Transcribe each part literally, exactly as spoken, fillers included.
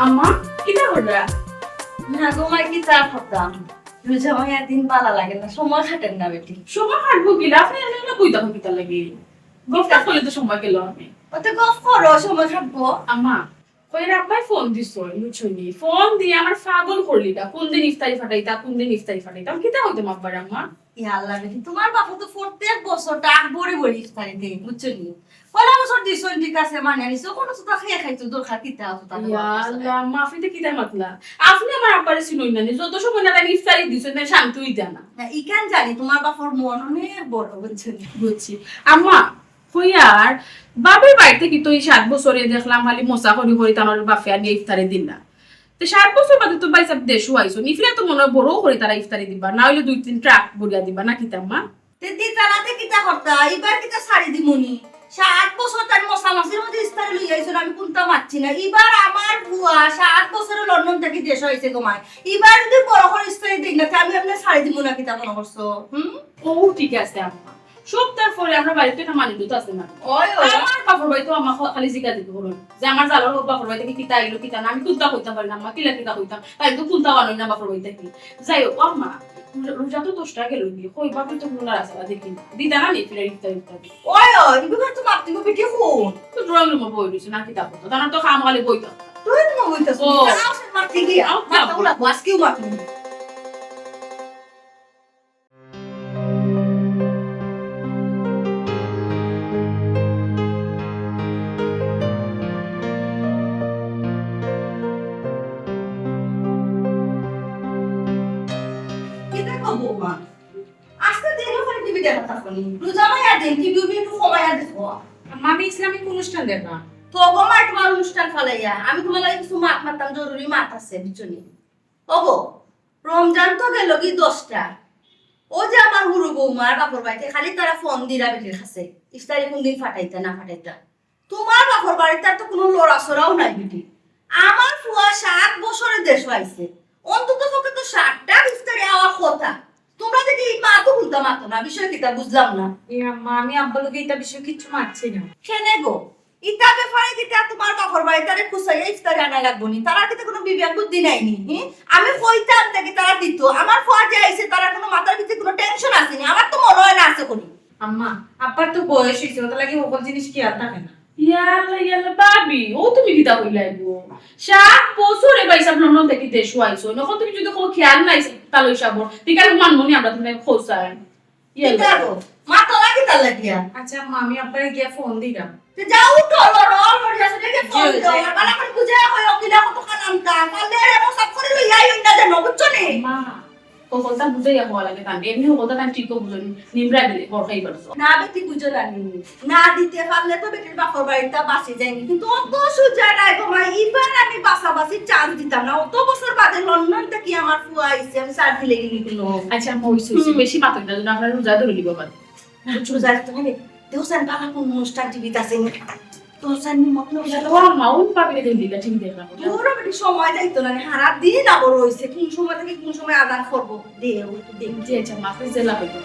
আম্মা, কিতা কররা? না গো মা, কিতা করতাম? রোজা মাইয়ার দিন বালা লাগে না, সময় কাটের না বেটি। সময় কাটবো কিলা? আপনে এনে এনে বই দেখো কিতা লাগে? গফ করলে তো সময় গেল আমি। অতে গফ করো, সময় কাটবো। আম্মা, কইরা আব্বায় ফোন দিছইন, বুঝছো নি? ফোন দিয়া আমারে পাগল করলিতা, কুন দিন ইফতারি ফাটাইতা, কুন দিন ইফতারি ফাটাইতা। আমি কিতা কইতাম আব্বারে আম্মা? ইয়া আল্লাহ বেটি, তুমার বাপে তো প্রত্যেক বছর ট্রাক ভরি ভরি ইফতারি দেইন, বুঝছো নি? পয়লা বছর দিছইন, ঠিক আছে, মানিয়া নিছো, কুনু সুতা খাইয়া খাইতো দরকার কিতা আছে তাদের ইয়া বাপের সাথে? আল্লাহ, মাফিতে কিতা মাতলা? আপনে আমার আব্বারে চিনইন না নি, যত সময় না তাইন ইফতারি দিছইন, তাইন শান্তি অইতা না। না, ইখান জানি, তুমার বাপর মন অনেক বড়, বুঝছো নি? বুঝছি। আম্মা, কইয়ার, বাপর বাড়িত থাকি তো ই সাত বছরে দেখলাম খালি মজা করি করি তানর বাপে আনিয়া ইফতারি দিলা। তে সাত বছর বাদে তো ভাইসাব দেশো আইছইন, ইফতারি তো মনো অয় বড় করি তারা ইফতারি দিবা, না অইলে দুই তিন ট্রাক ভরিয়া দিবা, না কিতা আম্মা? তে দিতা না তে কিতা করতা, ইবার কিতা ছাড়ি দিমুনি? সাত বছর তাইন মজা মাছির মধ্যে ইফতারি লইয়া আইছইন, আমি কুনতা মাতছি না। ইবার আমার ফুয়া সাত বছরে লন্ডন থাকি দেশো আইছে গো মাই, ইবার যদি বড় করি ইফতারি দেই না, তে আমি এমনে ছাড়ি দিমু না কিতা মনো করছো? হুম? ও ঠিক আছে আম্মা, সপ্তাহ পরে আমরার বাড়িত একটা মানি দুধ আছে না? ওই, ওই। আমার বাপর বাড়িত আম্মা খা-, খালি জিগা জিগি করইন যে আমার জামাইর বাপর বাড়ি থাকি কিতা আইলো, কিতা না, আমি কুনতা কইতাম পারি না আম্মা, কিলা কিতা কইতাম, তাইন তো কুনতা আনইন না বাপর বাড়ি থাকি। যাই হোক আম্মা, রোজা, রোজা তো দশটা গেল গি, কই বাপর তো মনে আছে দেখি না, দিতা না নি ফিরা ইফতার ইফতার। ওই, ওই, ইগুলো তো মাপ দিব বেটি হুন। তো ড্রয়িং রুমো বই রইছে না কিতা করতো, তারা তো কাম খালি বই থাকতো। ড্রয়িং রুমো বই থাকতো। ও। তারা আছে মাপ দিয়ে। আও, মাপ আও। ওরা বস কেউ মাপ নেই। কিতা কও বৌমা? আজকে দেরি করে টিভি দেখা থাকো নি। রোজা মাইয়া দিন টিভি উবি একটু কমাইয়া দেখো। আম্মা, আমি ইসলামিক অনুষ্ঠান দেখবা। তো গো মাই, তোমার অনুষ্ঠান ফালাইয়া আমি তোমার লাগি কিছু মাত মারতাম, জরুরি মাত আছে, বুঝছো নি? ওগো, রমজান তো গেল গি দশটা। ও যে আমার হুরু বৌমার বাপর বাড়িতে খালি তারা ফোন দিরা বেটির কাছে, ইফতারি কোন দিন ফাটাইতা না ফাটাইতা। তোমার বাপর বাড়িতে আর তো কোনো লড়াচড়াও নাই বেটি। আমার ফুয়া সাত বছরে দেশো আইছে, অন্তত পক্ষে তো সাতটা ইফতারি আওয়ার কথা। তোমরা দেখি এই মা তো হুনতা মাতো না, বিষয় কিতা বুঝলাম না। এ আম্মা, আমি আব্বার লগে ইতা বিষয়ে কিচ্ছু মাতছি না। কেনে গো, ইতা ব্যাপারে কিতা তোমার বাপর বাড়ি তারে খুঁজাইয়া ইফতারি আনা লাগবো নি? তারার কিতা কোনো বিবেক বুদ্ধি নাই নি? হি? আমি কইতাম দেখি তারা দিত। আমার ফুয়া যে আইছে, তারার কোনো মাথার ভিতরে কোনো টেনশন আছে নি? আমার তো মনে হয় না আছে কোনো। আম্মা, আব্বার তো বয়স হইছে, ওটার লাগি হকল জিনিস খেয়াল থাকে না। ইয়াল্লা, ইয়াল্লা, ভাবি, ও তুমি কিতা কইলায় গো? সাত বছরে ভাইসাব লন্ডন থাকি দেশো আইছইন, অখন তুমি যদি কও খেয়াল নাই তাইলে হিসাব, ঠিক আছে, মানমু নি আমরা তুমি খোঁজায়। ইয়ে কিতা লো। গো? মাতলা কিতা লাগিয়া? আচ্ছা, আম্মা, আমি আব্বারে গিয়া ফোন দিলাম। তে যাও, উঠো, লড়ো, লড়ি আছে, দেখে ফোন জি, দিও। জি। আর বালা করে বুঝাইয়া কইও, কিলা কত খান আনতা। পারলে এরে মশাক করে লইয়া আইও না যেন, বুঝছো নি? মা, হকলতা বুঝাইয়া কওয়া লাগে তান। এমনি হকলতা তান ঠিকও বুঝইন, নিমরা দিলে, বড় খাই পারছো। না বেটি বুঝো না নি। না দিতে পারলে তো বেটির বাপর বাড়িটা বাঁচি যায়নি। কিন্তু অত সুজা নাই গো মা, ইবার আমি বাঁচাবাঁচির চান্স দিতাম না। অত বছর বাদে লন্ডন থাকি আমার ফুয়া আইছে, আমি সার দিলে গিনি কোনো। আচ্ছা, আম্মা, হইছে, হইছে। হুম। বেশি মাতইন না, যেন আপনার রোজা ধরে নিব বাদে। না, রোজা রাখতে হবে। দেখো, স্যার, বাবা কোন অনুষ্ঠান টিভিতে আছে নি? তোর স্যার নি মতলব ইয়া তো আমার মা, ওই পাবি রে দিন দিলা, টিভি দেখলাম। তোর বেটি সময় যাইতো না, হারা দিন আবার রইছে। কোন সময় থেকে কোন সময় আদান করবো? দে, ওই তো দেখি। জি, আচ্ছা, মাফে জেলা হইতো।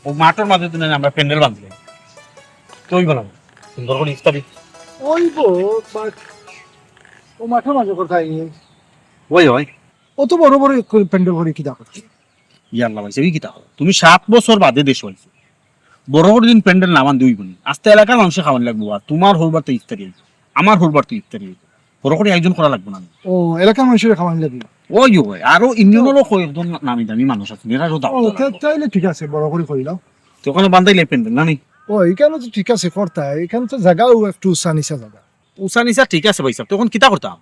ও মাঠর মাঝে দিন আমরা প্যান্ডেল বাঁধলে। তো ওই বলো, সুন্দর করে ইফতারি। ওই গো, but ও মাঠর মাঝে কোথায়? ওই, ওই। অত বড় বড় প্যান্ডেল করে কি দেখো? ইয়াল্লা ভাই, সে কি দেখো? তুমি সাত বছর বাদে দেশো আইছো। বড় করে দিন প্যান্ডেল না বান্ধে অইবো নি। আস্তে এলাকার মানুষে খাওয়ান লাগবো, আর তোমার হরবার তো ইফতারি অইবো, আমার হরবার তো ইফতারি অইবো। বড় করে আয়োজন করা লাগবো না? ও, এলাকার মানুষের খাওয়ান লাগবে। ওই, ওই, আরো ইউনিয়নেরও কয়েকজন নামি দামি মানুষ আছে, এরারও দাওয়াত ও, দেওয়া তা-, লাগবো। তাইলে ঠিক আছে, বড় করে করিলাম। তো ওখানে বান্ধাইলে প্যান্ডেল না নি? ও, এখানে তো ঠিক আছে, করতা, এখানে তো জায়গাও একটু উঁচা নিচা জায়গা। উঁচা নিচা ঠিক আছে ভাই সাহেব, তো এখন কিতা করতাম?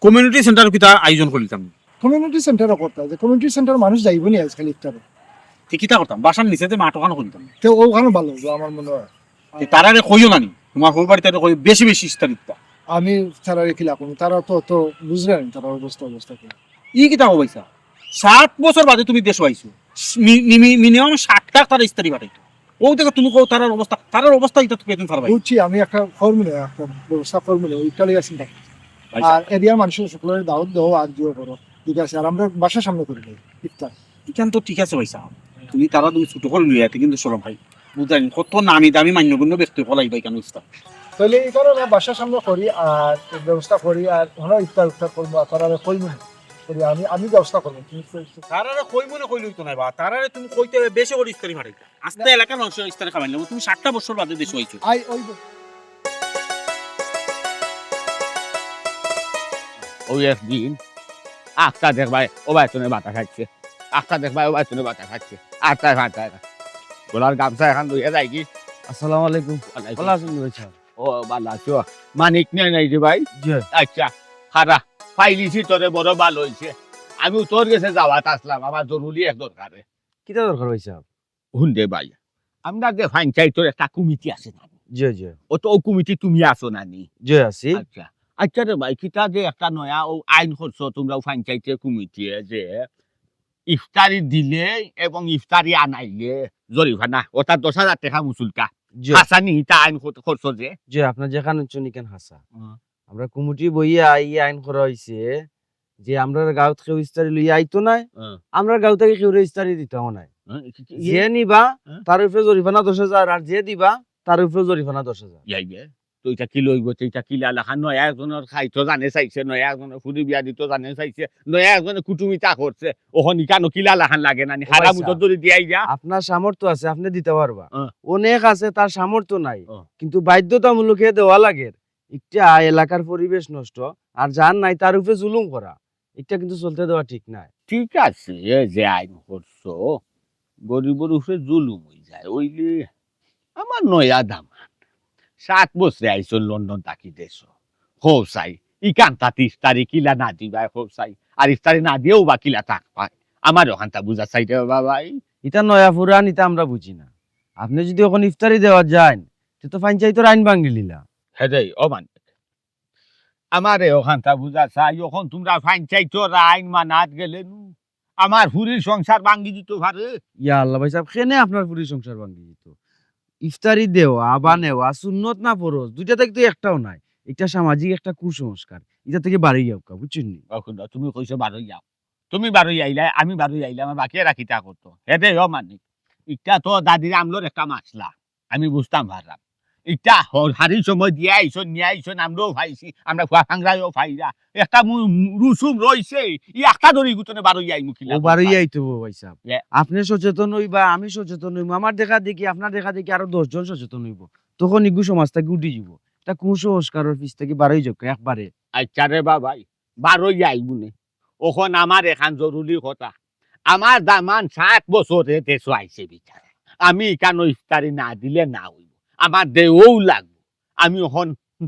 কমিউনিটি সেন্টার কিতা আয়োজন করিতাম? কমিউনিটি সেন্টারও করতা, যে কমিউনিটি সেন্টার মানুষ যাইবো নি আজকাল ইফতারে। তে কিতা করতাম? বাসার নিচে যে মাঠ ওখানে করিতাম। তো ওখানে ভালো হইবো আমার মনে হয়। তে তারারে কইও না নি, তোমার হউর বাড়ি তারে কইও বেশি বেশি ইফতার দিতা। আমি তারারে কিলা কইমু, তারা তো, তো বুঝরা নি, তারার অবস্থা, অবস্থা কি। ই কিতা কও ভাই সাহেব? সাত বছর বাদে তুমি দেশো আইছো, মি-, মি-, মি-, মিনিমাম ষাট লাখ তারা ইফতারি পাঠাইতো। ও দেখো তুমি কও তারার অবস্থা, তারার অবস্থা ইটা তো কেদিন পারবাই। বুঝছি, আমি একটা ফর্মুলা, একটা ব্যবস্থা ফর্মুলা, ওইটা লইয়া চিন্তা করছি। ভাই সাহেব। আর এরিয়ার মানুষের সকলের দাওয়াত দেও আর দিও করো, ঠিক আছে? আর আমরা বাসার সামনে করি নাই ইফতার। ইখান তো ঠিক আছে ভাইসাব, তুমি তারা তুমি ছোট করি লইয়া, এতে কিন্তু শরম পাই। বুঝলেন, কত নামি দামি মান্যগণ্য ব্যক্তি অকল আইবা ইখানো ইফতার। তাইলে ইখানো না বাসার সামনে করি, আর ব্যবস্থা করি, আর ওখানে ইফতার ইফতার করবো, আর তারারে কইমু করি, আমি, আমি ব্যবস্থা করবো। তুমি তো তারারে কইমু না কইলেই তো নাই বা, তারারে তুমি কইতে হবে, বেশি করি ইফতারি ফাটাইতা। আস্তে এলাকার মানুষ ইফতারি খাবাই লাগবো, তুমি ষাটটা বছর বাদে দেশো আইছো। আই, ওই তো। ওই একদিন আখতা দেখবায়, ও ভাই, তোনে বাতাস আইছে। আখতা দেখবায়, ও ভাই, তোনে বাতাস আইছে। আর তাই, আর তাই। গলার গামছা এখান লইয়া যাই কি? আসসালামু আলাইকুম। ওয়ালাইকুম। ভালা আছইন ভাইসাব? ও, ভালা আছো? মানিক নাই, নাই রে ভাই? জি। আচ্ছা, খারা, পাইলিছি তোরে, বড় ভালা অইছে। আমিও তোর গেছে যাওয়াত আসলাম, আমার জরুরি এক দরকারে। কিতা দরকার ভাইসাব? হুন রে ভাই, আমরা যে পঞ্চায়েতর একটা কমিটি আছে না? জি, জি। ও তো, ও কমিটি তুমি আছো না নি? জি, আছি। আচ্ছা। আচ্ছা রে ভাই, কিতা যে একটা নয়া ও আইন করছো তোমরা ও পঞ্চায়েতর কমিটি যে ইফতারি দিলে এবং ইফতারি আনাইলে জরিমানা, অর্থাৎ দশ হাজার টেকা মুসুলটা। জি। হাছা নি, ইতা আইন কর-, করছো যে? জি, আপনে যেখান হুনছইন ইখান হাছা। হুম। আমরা কমিটি বইয়া ই আইন করা অইছে যে আমরার গাঁওত কেউ ইফতারি লইয়া আইতো নায়, হুম। আমরার গাঁও থাকি কেউরে ইফতারি দিতাম নায়। হুম, কি, কি, ইয়ে? যে নিবা, হুম। তার উপরে জরিমানা দশ হাজার, আর যে দিবা, তার উপরে জরিমানা দশ হাজার। ইয়া, ইয়া। তো ইটা কিলা অইবো, তো ইটা কিলা লাখান? নয়া একজনর খাইতো জানে চাইছে, নয়া একজনর ফুরি বিয়া দিতো জানে চাইছে, নয়া একজনে কুটুমিতা করছে, অখন ইখানো কিলা লাখান লাগে না নি? ও হারাম ভাইসাব, উদর ধরি দিয়াই যা। আপনার সামর্থ্য আছে, আপনে দিতা পারবা। হ্যাঁ। অনেক আছে, তার সামর্থ্য নাই, হ্যাঁ। কিন্তু বাধ্যতামূলক হে দেওয়া লাগের। ইটা এলাকার পরিবেশ নষ্ট, আর যার নাই তার উপরে জুলুম করা, ইটা কিন্তু চলতে দেওয়া ঠিক নায়। ঠিক আছে, এ যে আইন করছো, গরিবর উপরে জুলুম অইযায়, অইলে আমার নয়া দামান, সাত বছরে আইছইন লন্ডন থাকি দেশো। কও চাই, ইখান তাত ইফতারি কিলা না দিবায় কও চাই, আর ইফতারি না দিয়াও বা কিলা থাকবায়, আমার অখানতা বুঝা চাই রে বাবাই। ইতা নয়া পুরান, ইতা আমরা বুঝি না। আপনে যুদি অখন ইফতারি দেওয়াত যাইন, তে তো পঞ্চায়েতর আইন ভাঙ্গিলিলা। হে রে, ও মানিক, আমারে অখানতা বুঝা চাই, অখন তুমরা পঞ্চায়েতর আইন মানাত গেলে নু আমার ফুরির সংসার ভাঙ্গি দিতো পারে। ইয়া আল্লাহ ভাইসাব, কেনে আপনার ফুরির সংসার ভাঙ্গি দিতো? ইফতারি দেওয়া বা নেওয়া সুন্নত না ফরজ, দুইটা থাকি তো একটাও নায়। ইটা সামাজিক একটা কুসংস্কার, ইটা থাকি বারই যাউক্কা, বুঝছইন নি? অখন তুমি কইছো বারই যাও, তুমি বারই আইলায়, আমি বারই আইলাম, আর বাকি এরা কিতা করতো? হে রে, ও মানিক, ইটা তো দাদির আমলর একটা মাসলা। আমি বুঝতাম পারলাম। ইটা হ-, হারি সময় দিয়া আইছইন, নিয়া আইছইন, আমরাও পাইছি, আমরা ফুয়া ফাংরাইও পাইরা। একটা মু-, মু-, রুসুম রইছে, ই একটা দড়ি গুতনে বারই আইমু কিলা ও বারই করবা? আইতো অইবো ভাইসাব। এ। আপনে সচেতন অইবা, আমি সচেতন অইমু, আমার দেখা দেখি, আপনার দেখা দেখি আরো দশ জন সচেতন অইবো, তখন ইগু সমাজ থাকি উঠি যিবো। ইটা কুসংস্কারর পিছ থাকি বারই যাউক্কা একবারে। আচ্ছা রে বাবাই, বারই আইমু নে। অখন আমার এখান জরুরি কথা। আমার দামান সাত বছরে দেশো আইছে বিচারে। আমি ইখানো ইফতারি না দিলে না অইবো। আমার দেওয়াউ লাগবো। আমি অখন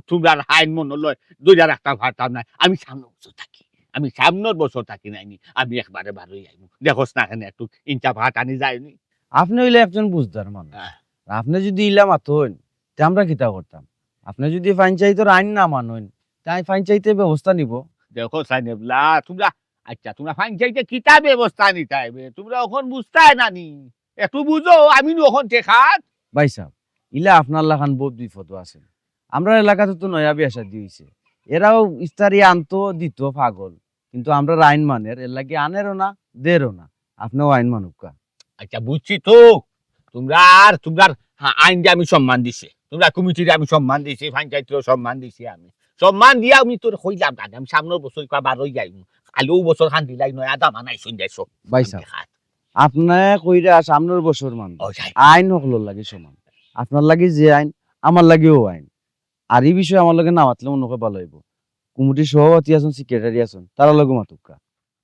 তুমরার আইন মনো লয় ধরিয়া রাখতাম পারতাম নায়। আমি সামনর বছর থাকি। আমি সামনর বছর থাকি নায় নি। আমি একবারে বারই আইমু। দেখোস না কেনে একটু ইনসাফ হাতানি যায়নি। আপনে অইলা একজন বুঝদার মানুষ। হ্যাঁ। আর আপনে যুদি ইলা মাতইন, তে আমরা কিতা করতাম? আপনে যুদি পঞ্চায়েতর আইন না মানইন, তে পঞ্চায়েতে ব্যবস্থা নিবো। দেখো সাইন এবলা, তুমরা, আচ্ছা, তুমরা পঞ্চায়েতে কিতা ব্যবস্থা নিতা অইবে? তুমরা অখন বুঝতায় না নি? একটু বুঝো, আমি নু অখন ঠেকাত। ভাইসাব, ইলা আপনার লাখান বউত বিপদো আছইন। আমরার এলাকাত তো নয়া বিয়া শাদি অইছে, এরাও ইফতারি আনতো দিতো পাগল, কিন্তু আমরার আইন মানের, এরলাগি আনেরও না, দেরও না। আপনেও আইন মানুক্কা। আচ্ছা, বুঝছি তো। তুমরার, তুমরার, হ্যাঁ, আইনরে আমি সম্মান দিছি, তুমরার কমিটিরে আমি সম্মান দিছি, পঞ্চায়েতরেও সম্মান দিছি আমি। সম্মান দিয়া আমি তোরে কইলাম না, আমি সামনর বছর ইকবার বারই যাইমু। কাইল অউ বছর খান দিলাই নয়া দামান আইছইন দেশো। ভাইসাব, দেখাত। আপনে কইরা সামনর বছর মানবো। ও, যাই। আইন হকলর লাগি সমান। আপনার লাগি যে আইন, আমার লাগিও আইন। আর ই বিষয়ে আমার লগে না মাতলে মনো অয় ভালা অইবো। কমিটির সভাপতি আছইন, সেক্রেটারি আছইন, তারার লগে মাতুক্কা।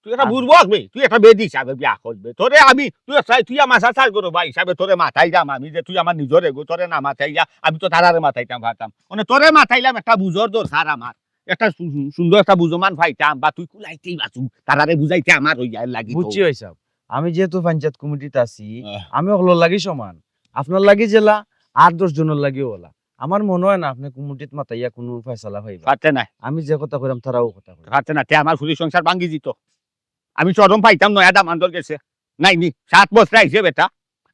তুই একটা আর বুড়বক বে, তুই একটা বেয়াদব হিসাবে বিয়া করবে। তোরে আমি, তুই একটা, তুই আমার চাচার ঘরর ভাই হিসাবে তোরে মাতাইলাম আমি যে তুই আমার নিজর এগু, তোরে না মাতাইয়া আমি তো তারারে মাতাইতাম পারতাম। মানে তোরে মাতাইলাম, একটা বুঝর দরকার আমার। একটা সু-, সু-, সুন্দর একটা বুঝমান পাইতাম, বা তুই কুলাইতেই বাঁচু, তারারে বুঝাইতে আমার অইয়া লাগি তো। বুঝছি ভাইসাব, আমি যেহেতু পঞ্চায়েত কমিটিত আছি, আহ। আমি হকলর লাগি সমান। আপনার লাগি যেলা, আর দশ জনর লাগিও অলা। আমার মনো অয় না আপনে কমিটিত মাতাইয়া কুনু ফয়সালা পাইবা। পারতে নায়। আমি যে কথা কইরাম, তারাও কথা কইরা। পারতে নায়, তে আমার ফুরির সংসার ভাঙ্গি যিতো। আমি শরম পাইতাম নয়া দামান্দর গেছে। নায় নি, সাত বছরে আইছে বেটা।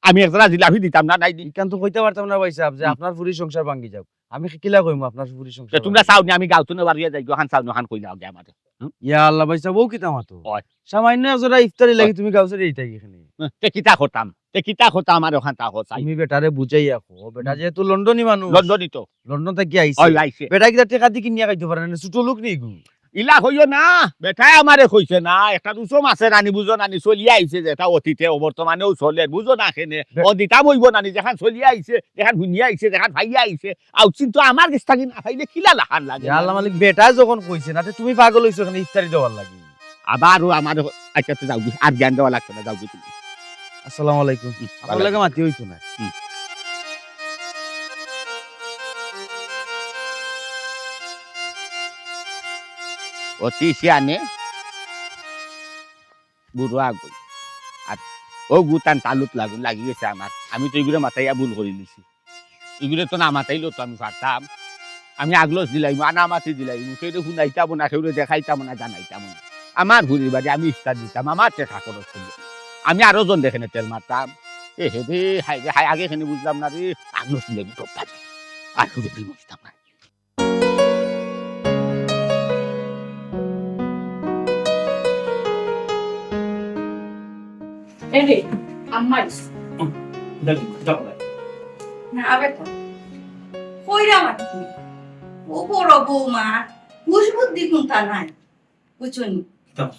আমি এক জোড়া জিলাপি দিতাম না, নায় নি। ইখান তো কইতা পারতাম না ভাইসাব যে হুম। আপনার ফুরির সংসার ভাঙ্গি যাউক। আমি কিলা কইমু আপনার ফুরির সংসার তে তুমরা ভাঙ্গি যাউক? চাও নি আমি গাঁও থনে বারইয়া যাই, অখান চাও নি, অখান কইলাও গিয়া আমারে। হুম? ইয়া আল্লাহ ভাইসাব, ও কিতা মাতো? ওই। সামান্য এক জোড়া ইফতারি লাগি ও। তুমি গাউছারি আইতায় কিখানে? তে কিতা করতাম? তে কিতা করতাম? আমার অখান তা কথা। তুমি বেটারে বুঝাইয়া কও, বেটা হুম। যেহেতু লন্ডনী মানুষ। লন্ডনী তো। লন্ডন থাকি আইছে। ওই আইছে। বেটা কিতা টেকা দি কিনিয়া খাইতো পারে না, ছোট লোক নি গু। ইলা কইও না, বেটায় আমারে কইছে না, একটা রুসম আছে নানি, বুঝো নানি, চলিয়া আইছে যেটা অতীতে, ও বর্তমানেও চলে, বুঝো না কেনে? বে- ও দিতাম অইবো নানি, যেখান চলিয়া আইছে, যেখান হুনিয়া আইছে, যেখান পাইয়া আইছে, আউচিন তো আমার গেছ থাকি না পাইলে কিলা লাখান লাগে ইয়া আল্লাহ নানি? মালিক, বেটায় যখন কইছে না, তে তুমি পাগল অইছো কেনে ইফতারি দেওয়ার লাগি? আবার ও আমার, আচ্ছা, তো যাও গি, আর জ্ঞান দেওয়া লাগতো না, যাও গি তুমি। আসসালামু আলাইকুম। হুম, আপনার ওয়ালাইকুম। লগে মাতি অইতো না। হুম। অতি শিয়ানে বুড়ো আগুন। আর ও গুতান তালুত লাগুন লাগি গেছে আমার। আমি তো এগুলো মাথায় ভুল করি নিছি। এগুলো তো না মাতাইলেও তো আমি পারতাম। আমি আগলস দিলাইমু, আনামাতি দিলাইমু, কেউরে হুনাইতাম না, কেউরে দেখাইতাম না, জানাইতাম না। আমার হুড়ির বাড়ি আমি ইফতার দিতাম, আমার টেকা খরচ করি। আমি আরো জন দেখে তেল মারতাম। এ হে রে, হায় রে, হায়, আগে কেনে বুঝলাম না রে, আগলস দিলাইমু, টপ পারি। আর হুড়ি দিলাইমু, ইফতার না। এরে, আম্মা আইছে। হুম, যাও, যাও, যাও। না, আবার তো। কইরা মাতি। ও বড় বৌমা, হুশ বুদ্ধি কুনতা নাই। বুঝছো নি? যাও।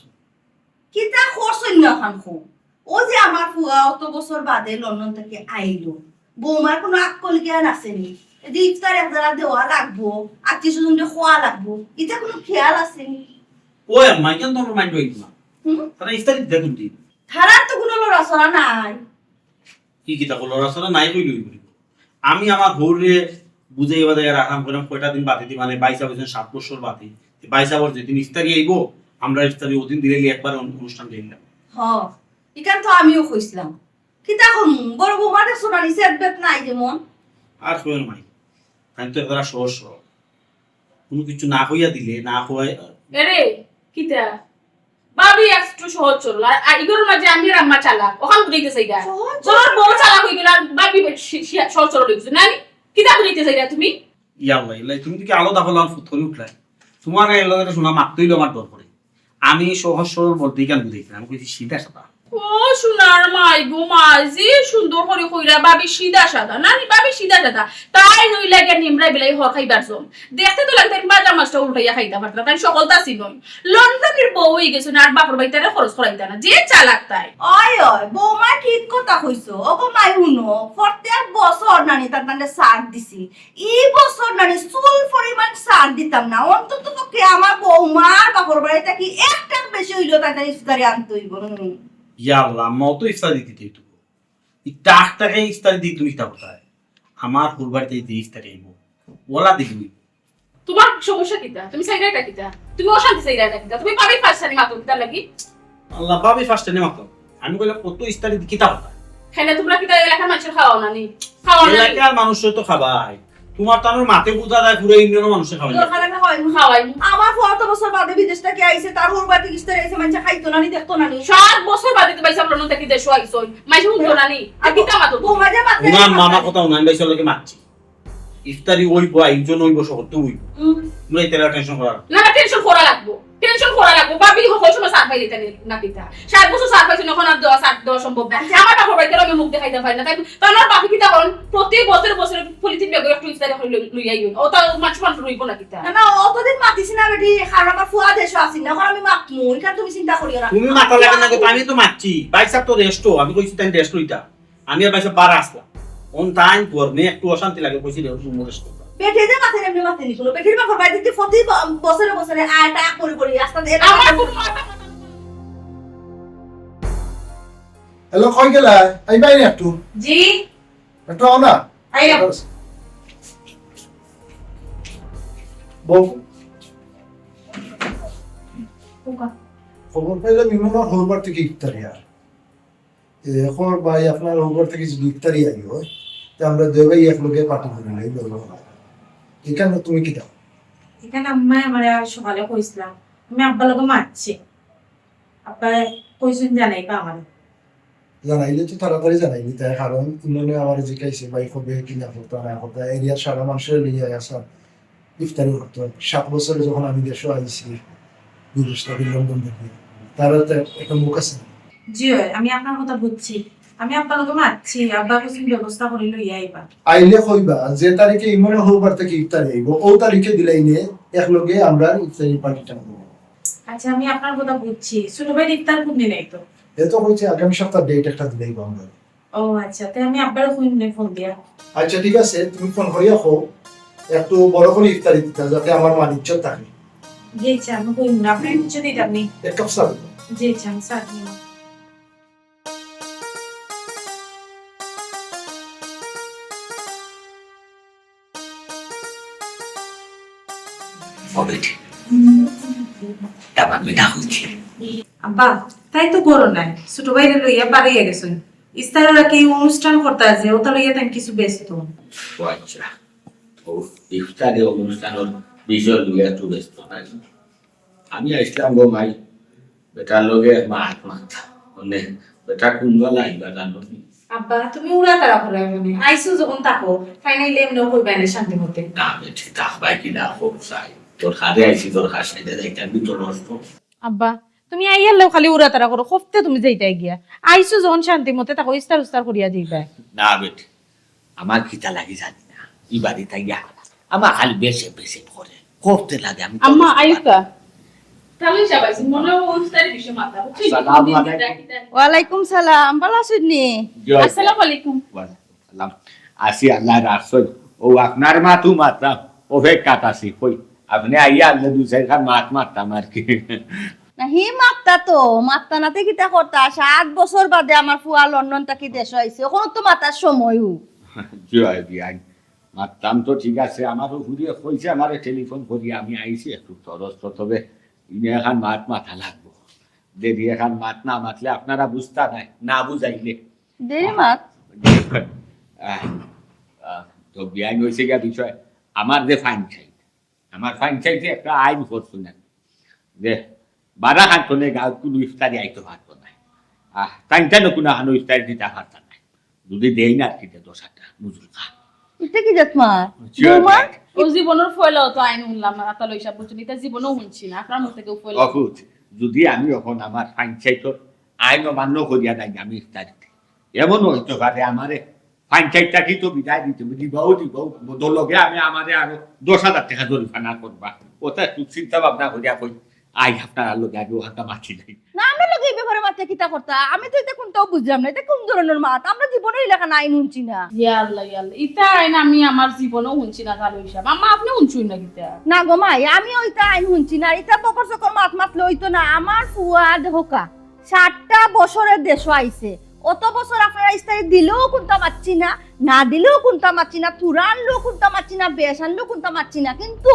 কিতা করছইন না অখান কও। ও যে আমার ফুয়া অত বছর বাদে লন্ডন থাকি আইলো, বৌমার কুনু আক্কল জ্ঞান আছে নি? এদি ইফতার এক জারা দেওয়া লাগবো, আত্মীয় স্বজনরে কওয়া লাগবো, ইতা কুনু খেয়াল আছে নি? ওই আম্মা, কেনে তুমার mind অইলো না? হুম? তারা ইফতারি দিতা কুনদিন? তারার তো কুনু লড়াচড়া নাই। কি কিতা কও, লড়াচড়া নাই কইলে অইবো নি? আমি আমার হউররে বুঝাইয়া বাজাইয়া রাখলাম, কইলাম কয়টা দিন বাদে দি, মানে ভাইসাব অইছইন সাত বছর বাদে। ভাইসাবর যেদিন ইফতারি আইবো, আমরা ইফতারি ওদিন দিলে একবার অনু-, অনুষ্ঠান দিলাম। হ, ইখান তো আমিও কইছিলাম। কিতা করমু? বড় বৌমা দেখছো না নি, সেট বেট নাই যেমন। আর কইও না মাই, তাই তো একবারে সহজ সরল। কুনু কিছু না কইয়া দিলে, না কওয়াই। এরে, কিতা? ভাবি একটু সহজ সরল। আর, আর ইগুর মাঝে আমি আর আম্মা চালাক। অখান বুঝাইতে চাইরা। সহজ ঘরর বউ চালাক অই গেল আর ভাবি সি-, সি-, সহজ সরল অই গেছে। না নি? কিতা বুঝাইতে চাইরা তুমি? ইয়া আল্লাহ, ইল্লাহ, তুমি দেখি আলো দাফালাম ফুত করি উঠলায়। তুমার গায়ে এলো একটা শোনা মারতে অইলো আমার ডর করে। আমি সহজ সরল বলতে কেন বুঝাইছি না? আমি কইছি সিধা সাদা। ও সোনার মাই গো মাই, যে সুন্দর করি কইরা ভাবি সিধা সাদা। না নি, ভাবি সিধা সাদা। তাই নইলে গিয়া নিমরা বিলাই হর খাইবার জন। দেখতে তো লাগে তাই বাজার মাছটা উল্টাইয়া খাইতা পারতা না, তাই সকলতা চিনইন। লন্ডনীর বউ অই গেছে না, আর বাপর বাড়ি তারে খরচ করাইতা না, যে চালাক তাই। অয়, অয়, বৌমা ঠিক কথা কইছো। ওগো মাই হুনো, প্রত্যেক বছর নানি তার তানরে ছাড় দিছি। ই বছর নানি চুল পরিমাণ ছাড় দিতাম না, অন্তত পক্ষে আমার বৌমার বাপর বাড়ি থাকি এক টাক বেশি অইলেও তাই তাই ইফতারি আনতে অইবো। হুম। ইয়া আল্লাহ, আম্মা অত ইফতারি দিতে অইতো। ই টাক টাকে ইফতারি দিতে তুমি ইতা কোথায়? আমার হউর বাড়িতে যে ইফতারি আইবো, ওলা দেখবি। তুমার সমস্যা কিতা? তুমি চাইরায়টা কিতা? তুমি অশান্তি চাইরায়টা কিতা? তুমি ভাবির ফাঁসটানি মাতো কিতার লাগি? আল্লাহ, ভাবির ফাঁসটানি মাতো। আমি কইলাম, কত ইফতারি দি কিতা কথা? খাইলে তুমরা কিতা এলাকার মানষরে খাওয়াও না নি? খাওয়াও না নি? এলাকার মানষরে তো খাবাই। তুমার তানোর মাতে বুঝা যায়, পুরা ইউনিয়নর মানষরে খাওয়াই। দরকার লাগলে খাওয়াইমু। খাওয়াইমু। আমার ফুয়া অত বছর বাদে বিদেশ থাকি আইছে, তার হউর বাড়িত ইফতারি আইছে, মানষে খাইতো না নি, দেখতো না নি? সাত বছর বাদে তো ভাইসাব লন্ডন থাকি দেশো আইছইন, মানষে হুনতো না নি? আর কিতা মাতো? বৌমা যে মাতে। উনার মামা কথা উনার ভাই চলে মাতছি। ইফতারি অইবো, আয়োজন অইবো, শহর তো অইবো। হুম। তোমরা ইতারে টেনশন করা লাগবো না। না, না, টেনশন করা লাগবো। টেনশন করা লাগবো। ভাবি, হকল সময় ছাড় পাইলে ইতা না কিতা? সাত বছর ছাড় পাইছে, অখন আর দেওয়া, ছাড় দেওয়া সম্ভব না। আচ্ছা। আমার বাপর বাড়িত আমি মুখ দেখাইতাম পারি না। তাই তো আমার বাপে কিতা করইন? প্রতি বছর বছর পলিথিন ব্যাগো একটু ইফতারি করি লই, লই আইন। ও তো মানুষ মানুষ রইবো না কিতা? না, না, অতদিন মাতিছি না বেটি, কারণ আমার ফুয়া দেশো আছইন না। অখন আমি মাতমু, ইখান তুমি চিন্তা করিও না। তুমি মাতা লাগে না গো, আমি তো মাতছি। ভাইসাব তো রেস্টো, আমি কইছি তাইন রেস্ট লইতা। আমি আর ভাইসাব বারা আছলাম। অন তাইন গরমে একটু অশান্তি লাগে, কইছি রে, রুমো রেস্ট করবা। বেটি যে মাতে এমনে মাতে নি কুনু। বেটির বাপর বাড়ি থাকি প্রতি ব-, বছরে বছরে আয়, টাক করি করি, আস্তে আস্তে আমার কুনু মাথা হ্যালো, কই গেলা? আইবায় নি একটু? জি। একটু আও না। আইলাম। বউ। খবর পাইলাম ইমনর হউর বাড়ি থাকি ইফতারি আর। এ, অখন ভাই, আপনার হউর বাড়ি থাকি যদি ইফতারি আই অয়, তে আমরা দুই ভাই একলগে পার্টি করি নাই, লগে। ইখান তুমি কিতা? ইখান আম্মায় আমারে আইজ সকালে কইছলা, আমি আব্বার লগে মাতছি। আব্বায় কইছইন জানাইবা আমারে। জানাইলে তো তাড়াতাড়ি জানাইবি, তাই কারণ ইমনে আমারে জিকাইছে, ভাই কবে কিলা করতা না করতা, এরিয়ার সারা মানষরে লইয়া আইয়া ইফতারি করতো। সাত বছরে যখন আমি দেশো আইছি, বিদেশ থাকি লন্ডন থাকি, তারা তো একটা মুখ আছে না। জি অয়, আমি আপনার কথা বুঝছি। আমি আব্বার লগে মাতছি, আব্বা কিছু ব্যবস্থা করি লইয়া আইবা। আইলে কইবা যে তারিখে ইমনে হউবার থাকি ইফতারি আইব, ও তারিখে দিলাইলে একলগে আমরা ইফতারি পার্টিটা করব। আচ্ছা, আমি আপনার কথা বুঝছি। ছোট ভাইর ইফতার কোন দিন আইতো? এ তো কইছে আগামী সপ্তাহ ডেট একটা দিলাইব আমরা। ও আচ্ছা, তে আমি আব্বারে কইমু নে ফোন দিয়া। আচ্ছা, ঠিক আছে, তুমি ফোন করিয়া কও, একটু বড় করি ইফতারি দিতা, যাতে আমার মান ইজ্জত থাকে। জি আচ্ছা, আমি কইমু নে, আপনার কিছু দিতাম নি। এক কাপ চা দিবা। জি আচ্ছা, আমি চা দিমু। ও বেটি, এবার আমি না হইছি। আব্বা, তাই তো করো নাই, ছোট ভাইরে লইয়া বাড়িয়ে গেছেন। ইস্তারের আগে এই অনুষ্ঠান করতে আছে, ওটা লইয়া তাই কিছু ব্যস্ত। ও আচ্ছা, ও ইফতারি অনুষ্ঠানের বিষয় লইয়া একটু ব্যস্ত নাই। আমি আইসলাম গো মাই, বেটার লগে মাত মাত, মানে বেটা কোন বেলা আইবা জানো নি? আব্বা, তুমি উড়া তারা করে মানে আইসো যখন থাকো, ফাইনালি এমনি কইবা না শান্তি মতে। না বেটি, থাকবাই কি না হোক চাই, তোর কাছে আইছি, তোর কাছে যাইতে আমি তো নষ্ট। আব্বা, তুমি আইয়ারলেও খালি উড়া তারা করো, খফতে তুমি যাইতায় গিয়া। আইসো যখন শান্তি মতে থাকো, ইস্তার উস্তার করিয়া যাইবা। না বেটি, আমার কিতা লাগি জানি না, ই বাড়ি থাইয়া আমার খালি বেশে বেশে করে করতে লাগে। আমি তো আম্মা, বুঝতে পারি আইসা। কালু সাহেব আইছেন, মনে হয় অনুষ্ঠানের বিষয়ে মাথা, বুঝছেন? আসসালামু আলাইকুম। ওয়ালাইকুম সালাম, ভালা আছইন নি? জি, আসসালামু আলাইকুম। ওয়ালাইকুম সালাম। আছি, আল্লাহ রাখছই। ও আপনার মাতু মাততাম, অপেক্ষাত আছি। কই, আপনে আইয়া আনলে দুই চাইরখান মাত মাততাম আর কি। না, হি মাততা তো, মাততা নাতে কিতা করতা? সাত বছর বাদে আমার ফুয়া লন্ডন থাকি দেশো আইছে, অখন তো মাতার সময়ও। জি অয় বিয়াইন, মাততাম তো ঠিক আছে, আমারও হুদিয়ে কইছে, আমারে টেলিফোন করি আমি আইছি একটু তরস্ত, তবে ইনে এখান মাত মাতা লাগবো। দেরি এখান মাত না মাতলে আপনারা বুঝতা নায়, না বুঝাইলে। দেরি মাত? আহ, আহ, তো বিয়াইন হইছে গিয়া বিষয়, আমার যে ফাইন চাই, আমার ফাইন চাইছে একটা আইন করছো না যে বারা খান তনে গাঁও কোনো ইফতারি আইতে পারতো না। আহ, তাই তাই না কোনো হানো ইফতারি দিতে পারতা না। যদি দেই না আর কি, দশ আটটা নজরুল খান। এটা কি জাত মা? জি, বৌমা? জি। ও জীবনের ফয়লা তো আইন শুনলাম না, আতা লইসা বুঝছেন, এটা জীবনেও শুনছি না, আপনার মুখ থেকে ফয়লা। অদ্ভুত। যদি আমি এখন আমার ফাইন চাইতো আইন অমান্য করিয়া নাই আমি ইফতারিতে, এমন হইতে পারে আমারে ফাইন চাইটা কি তো বিদায় দিতে, দিবাও দিবাও, বদল লগে আমি আমারে আরো দশ হাজার টাকা জরিমানা করবা। ওটা একটু চিন্তা ভাবনা করিয়া কই, আই আপনার লগে আগে ওখানটা মাছি নাই। না, আমরা লগে এই ব্যাপারে মাতে কিতা করতা? আমি তো এটা কোনটাও বুঝলাম না, এটা কোন ধরনের মাত? আমরা জীবনে এই লেখা আইন শুনছি না। ইয়া আল্লাহ, ইয়া আল্লাহ, ইতা আইন আমি আমার জীবনেও শুনছি না, কালু হিসাব। আম্মা, আপনি শুনছুন না কিতা? না গো মাই, আমি ওইটা আইন শুনছি না, এটা বকর চকর মাত মাতলে হইতো না। আমার ফুয়া দেখোকা, সাতটা বছরের দেশো আইছে। অত বছর আপনারা ইস্তারি দিলেও কুন্তা মাতছি না, না দিলেও কুন্তা মাতছি না, থুড়া আনলেও কুন্তা মাতছি না, বেশ আনলেও কুন্তা মাতছি না। কিন্তু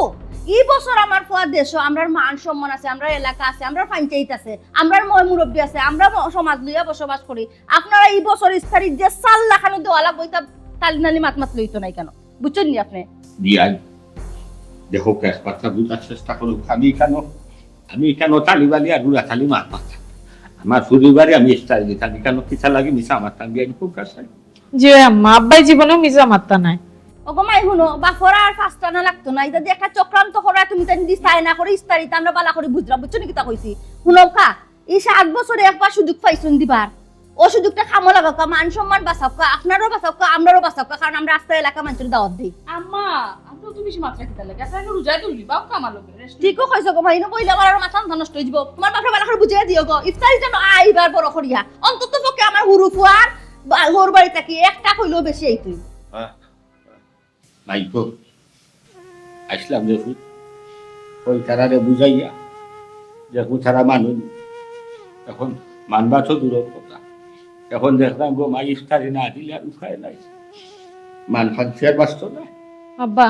ই বছর আমার ফুয়া দেশো, আমরার মান সম্মান আছে, আমরার এলাকা আছে, আমরার পঞ্চায়েত আছে, আমরার ময় মুরব্বী আছে, আমরা ম-, সমাজ লইয়া বসবাস করি। আপনারা ই বছর ইস্তারির যে চাল লাখানো দেওয়া লাগবো, ইতা তালি নালি মাত মাত লইতো নাই কেন? বুঝছেন নি আপনি? বিয়াই, দেখো, এক কথা বুঝার চেষ্টা করো। আমি কেন, আমি কেন তালি বালি আর উড়া তালি মাত মাত? আমার পরিবারে আমি ইস্তারি দিতাম, আমি কেন কিতা লাগি মিছা মাততাম? বিয়াই, খুব কাছে। জি আম্মা, আব্বাই জীবনেও মিছা মাততা নাই। ওগো মাই, হুনো, বাফর আর পাঁচটা না লাগতো না। ইতা যে একটা চক্রান্ত করা, তুমি তাই দিস্তায় না করে ইস্তারিতে আমরা বালা করে বুঝলাম, বুঝছো নি কিতা কইছি? হুনো কা, এই সাত বছরে একবার সুযোগ পাইছুন দিবার, ও সুযোগটা কামো লাগাউক্কা, মান সম্মান বাঁচাউক্কা, আপনারও বাঁচাউক্কা, আমরারও বাঁচাউক্কা, কারণ আমরা আস্তা এলাকা মানুষের দাওয়াত দেই। আম্মা, আপনি তো বেশি মাত্রা কিতা লাগে? আপনার রোজায় তো লিবাউক্কা আমার লগে, rest ঠিকও কইছো গো মাই, ইনো বইলে আমার আর মাথা মাথা নষ্ট হয়ে যাবো। তোমার বাপরে বালা করে বুঝিয়ে দিও গো, ইফতারি যেন আইবার বড় করিয়া, অন্তত পক্ষে আমার হুরু ফুয়ার বা-, হুর বাড়ি থাকি একটা কইলেও বেশি আইতই। হ্যাঁ। মাইকো, আইসলাম যে ফুত, ওই তারারে বুঝাইয়া, যে ফুত তারা মানুষ, এখন মানবা তো দূরের কথা, এখন দেখলাম গো মাই ইফতারি না দিলে আর উপায় নাই, মান খান ফের বাঁচতো না। আব্বা,